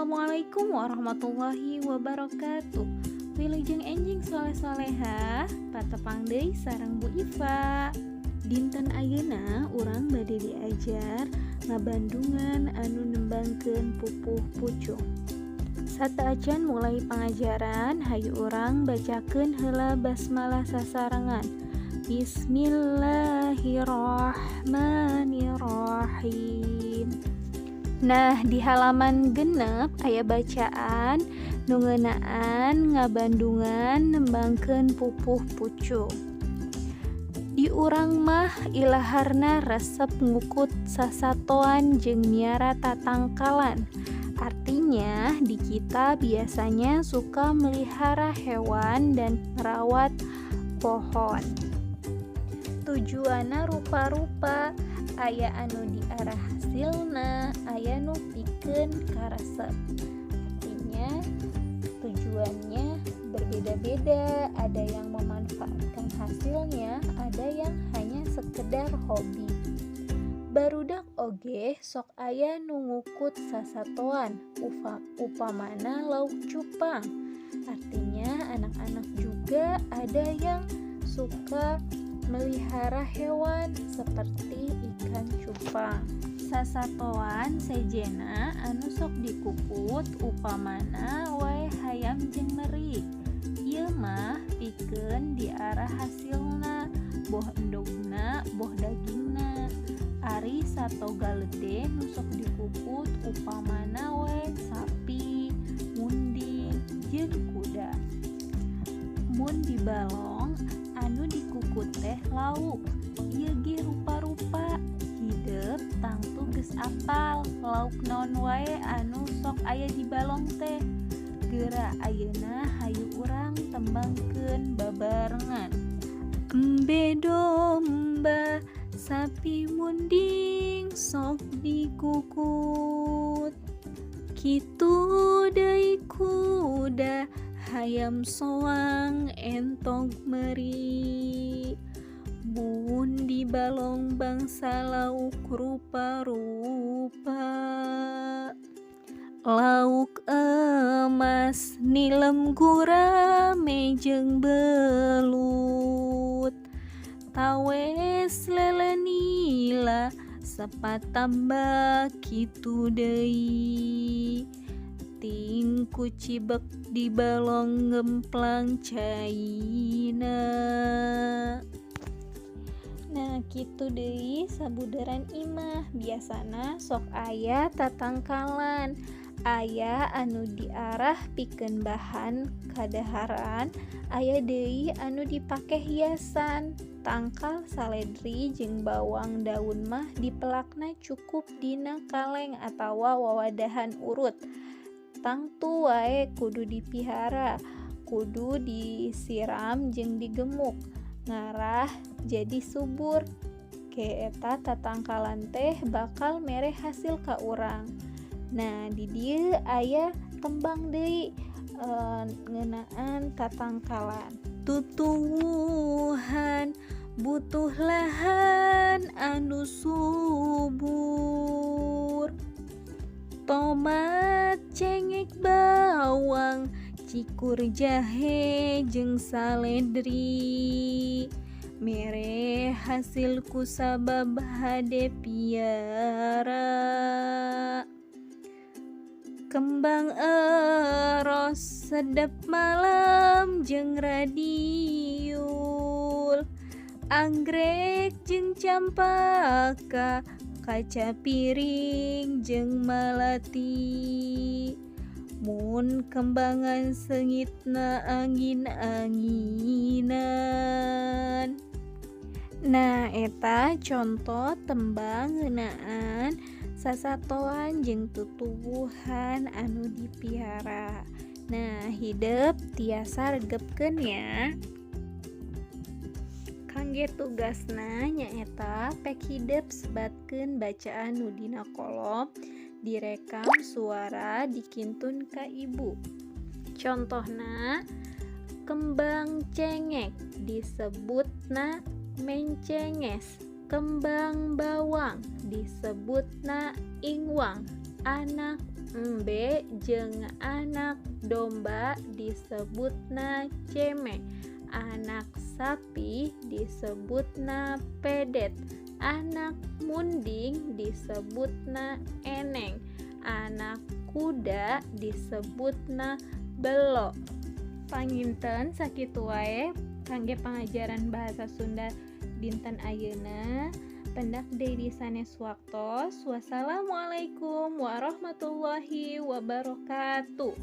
Assalamualaikum warahmatullahi wabarakatuh. Wilujeng enjing soleh-soleha, patepang deui sareng Bu Iva. Dinten ayeuna urang bade diajar ngabandungan anu nembangkeun pupuh pucung. Sateuacan mulai pangajaran, hayu urang bacakeun heula basmalah sasarengan. Bismillahirrahmanirrahim. Nah, di halaman 6 aya bacaan nu ngeunaan ngabandungan nembangkeun pupuh pucung. Di urang mah ilaharna resep ngukut sasatoan jeung miara tatangkalan. Artinya, di kita biasanya suka melihara hewan dan merawat pohon. Tujuanna rupa-rupa, aya anu diarah hasilna, aya nu pikeun karesep. Artinya, tujuannya berbeda-beda, ada yang memanfaatkan hasilnya, ada yang hanya sekedar hobi. Barudak oge sok aya nu ngukut sasatoan, upamana lauk cupang. Artinya anak-anak juga ada yang suka melihara hewan seperti ikan cupang. Sasatoan sejena anu sok dikukut upamana wae hayam jeung meri. Ieu mah pikeun diarah hasilna, boh endogna, boh dagingna. Ari sato galede nu sok dikukut upamana wae sapi, munding, jeung kuda. Mun di balong anu dikukut teh lauk, ieu ge rupa-rupa. Hidep tangtu geus apal lauk naon wae anu sok aya di balong teh. Geura ayeuna hayu urang tembangkeun babarengan. Embe domba, sapi munding sok dikukut. Kitu deui kuda, hayam soang entog meri. Mun di balong bangsa lauk rupa-rupa. Lauk emas nilem gurame jeung belut. Tawes lele nila sepat tambah kitu deui. Tingku cibek di balong ngemplang caina. Nah, kitu deui sabuderan imah biasana sok aya tatangkalan. Aya anu diarah pikeun bahan kadaharan, aya deui anu dipake hiasan. Tangkal saledri jeung bawang daun mah dipelakna cukup dina kaleng atawa wawadahan urut. Tangtu wae kudu dipihara, kudu disiram jeung digemuk, ngarah jadi subur. Ke eta tatangkalan teh bakal mere hasil ka urang. Nah, di dieu aya tembang deui ngeunaan tatangkalan. Tutuwuhan butuh lahan anu subur. Tomat, cengek, bawang, cikur, jahe jeung saledri. Mere hasil ku sabab hade piara. Kembang eros sedep malam jeung radiul. Anggrek jeung campaka, kaca piring jeung malati. Mun kembangan seungitna angin-anginan. Nah, eta contoh tembang ngeunaan sasatoan jeung tutuwuhan anu dipiara. Nah, hidep tiasa regepkeun ya. Kangge tugasna nyaeta pek hidep sebatkeun bacaan nu dina kolom, direkam suara dikintun ka ibu. Contohna, kembang cengek disebutna mencenges, kembang bawang disebutna ingwang, anak Embe jeung anak domba disebutna ceme. Anak sapi disebutna pedet. Anak munding disebutna eneng. Anak kuda disebutna belo. Panginten sakitu wae kangge pangajaran bahasa Sunda dinten ayeuna. Pendak deui sanes waktos. Wassalamualaikum warahmatullahi wabarakatuh.